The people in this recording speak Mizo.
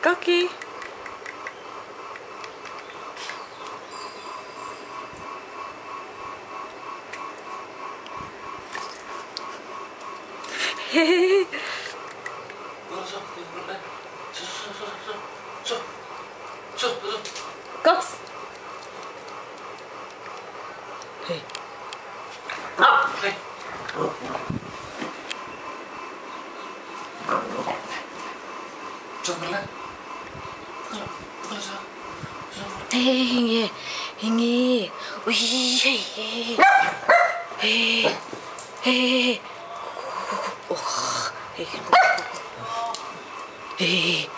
Cookie. Cox. Hey. Hey. Hey, hingi, hingi. Ui, hey, hey, hey, hey, oh, hey, hey.